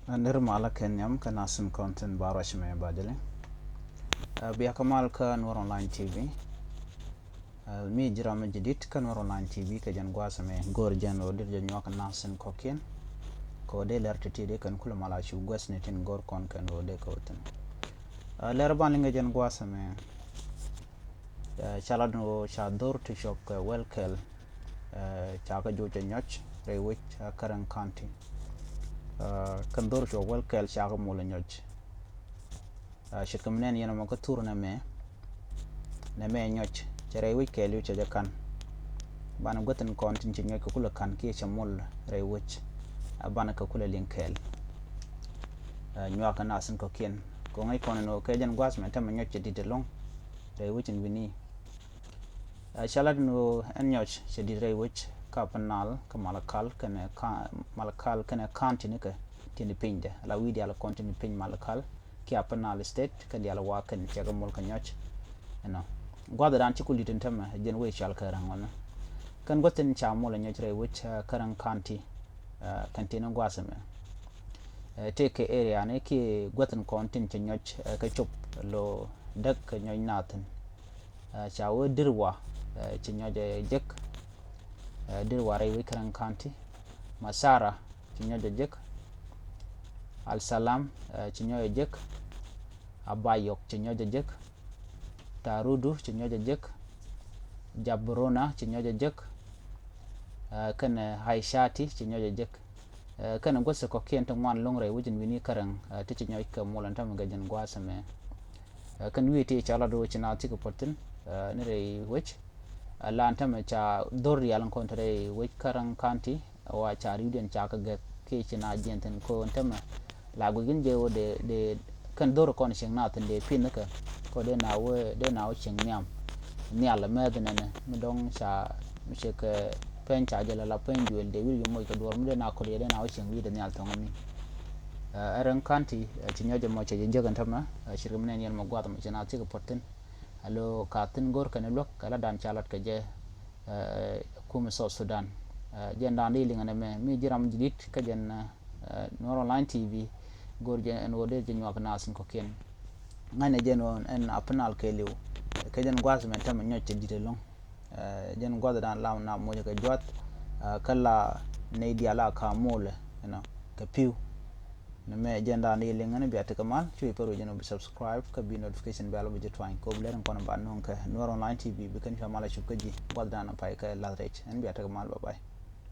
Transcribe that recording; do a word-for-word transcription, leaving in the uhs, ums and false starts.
Nir malä kɛ nhiam kä nasin kɔn tin ba ruac mɛ ba jɛ liŋ. Bia kɛ mal kä Nuer Online T V. Mi ji̱ ram mi jadid kä Nuer Online T V kɛ jɛn gua̱a̱th mɛ go̱o̱r jɛn ɣöö dee jɛ nyuak nasin kɔ̱kiɛn. Kɛ ɣöö dee lɛr ti̱ti̱ dee kɛn kulɛ mal a cu gua̱thni tin go̱o̱r kɔn kɛn ɣöö dee kɛ wä thi̱n. Lɛr ban liŋ kɛ jɛn gua̱a̱th mɛ. Ca lat ni ɣöö ca dho̱r ti cɔk kɛ wäl kɛl. Ca kɛ joc ɛ nyɔc rɛy wec Karen County. Kɛn dho̱r cɔk wäl kɛl ca kɛ mol ɛ nyɔc. Ce̱tkɛ mi nɛn yɛn ɛmɔ kä thur nɛmɛ. Nɛmɛ nyɔc cɛ rɛy wec kɛɛliw cɛ jɛ ka̱n. Banɛ guäthin kɔn tin ci nyɔc kɛ kulɛ ka̱n kiɛ cɛ mol rɛy wec. Banɛ kɛ kulɛ liŋ kɛɛl. Nyuakä nasin kɔ̱kiɛn kɛ ŋäc kɔn ɛn ɣöö kɛ jɛn gua̱a̱th mɛ tämɛ nyɔc cɛ di̱t ɛlɔ̱ŋ rɛy wec in wi̱ni. Ca lat ni ɣöö ɛn nyɔc cɛ di̱t rɛy wec kä Upper Nile kä Malakal kɛnɛ Malakal kɛnɛ county ni kɛ tin di piny dɛ la wi̱i̱ diaal kɔn tin di piny Malakal kiɛ Upper Nile State kä diaal wa kɛn cɛ kɛ mol kɛ nyɔc. Ɛnɔ gua̱thdan ci ku li̱t in tämɛ jɛn wec cɔal kɛ räŋ ɣɔnɔ. Kɛn guäthin ca mol ɛ nyɔc rɛy wec Karen County. Kɛn tin in gua̱a̱th ɛmɛ tëëkɛ area ni kiɛ guäthin kɔn tin cɛ nyɔc kɛ cop lo däk kɛ nyɔc nathin. Ca wee Dirwa ci nyɔc ɛ jek. Dirwa rɛy wec Karen County. Masara ci nyɔc ɛ jek. Al Salam ci nyɔc ɛ jek. Abayok ci nyɔc ɛ jek. Tarudu ci nyɔc ɛ jek. Jabrona ci nyɔc ɛ jek. Kɛnɛ Haishati ci nyɔc ɛ jek. Kɛnɛ guäth kɔ̱kiɛn ti ŋuan lo̱ŋ rɛy wec in wi̱ni Karen ti ci nyɔc kɛ mol ɛn tämɛ kɛ jɛn gua̱a̱th ɛmɛ. Kɛn wi̱i̱ ti ca lat ɣöö ci na thikɛ puɔ̱t thi̱n ni rɛy wec. Lan tämɛ ca dho̱r diaal in kɔn te rɛy wec Karen County wa ca ri̱wdiɛn ca kɛ gɛk kiɛ ci na jiɛn thi̱n kɔn tämɛ. La guic in jɛ ɣöö dee dee kɛn dho̱r kɔn cieŋ na thi̱n dee pi̱n kɛ kɔ dee na wee dee na wee cieŋ nhiam. Nhial mɛth nɛnɛ mi dɔ̱ŋ ca mi cɛ kɛ pɛny ca jɛ la la pɛny duël dee wi̱r yom moc kɛ duɔr mi dee na kɔt yɛ dee na wee cieŋ wi̱i̱dɛ nhial thɔŋ mi. Ɛ Karen County ci nyɔc ɛmɔ cɛ jɛ jek ɛn tämɛ. Cirkɛ mi nɛn yɛn mɔ guath mɔ ci na thikɛ puɔ̱t thi̱n. Alo ka thi̱n go̱r kɛn luäk kɛ la dan ca lat kɛ jɛ. Kum South Sudan. Jɛn dan di liŋ ɛn ɛmɛ mi ji̱ ram ji̱ dit kä jɛn Nuer Online T V. Go̱r jɛn ɛn ɣöö dee jɛ nyuak nasin kɔ̱kiɛn. Ŋa̱cnɛ jɛn ɣöö ɛn Upper Nile kɛɛliw kɛ jɛn gua̱a̱th mɛ tämɛ nyɔc cɛ dit ɛlɔ̱ŋ. Jɛn gua̱a̱th dan lam na moc kɛ juath. Kä la nɛy diaal a ka molɛ ɛnɔ kɛ pi̱w. Nɛmɛ jɛn dan di liŋ ɛn bia tekɛ mal cuɛ pär wec jɛn ɣöö bi subscribe kä bi notification bell bi jɛ tuany kop lɛr in kɔn ba nuɔ̱ŋ kɛ Nuer Online T V bi kɛn cua mal a cup kä ji̱ gua̱a̱th dan a pay kɛ lath rɛc ɛn bia tekɛ mal, bye bye.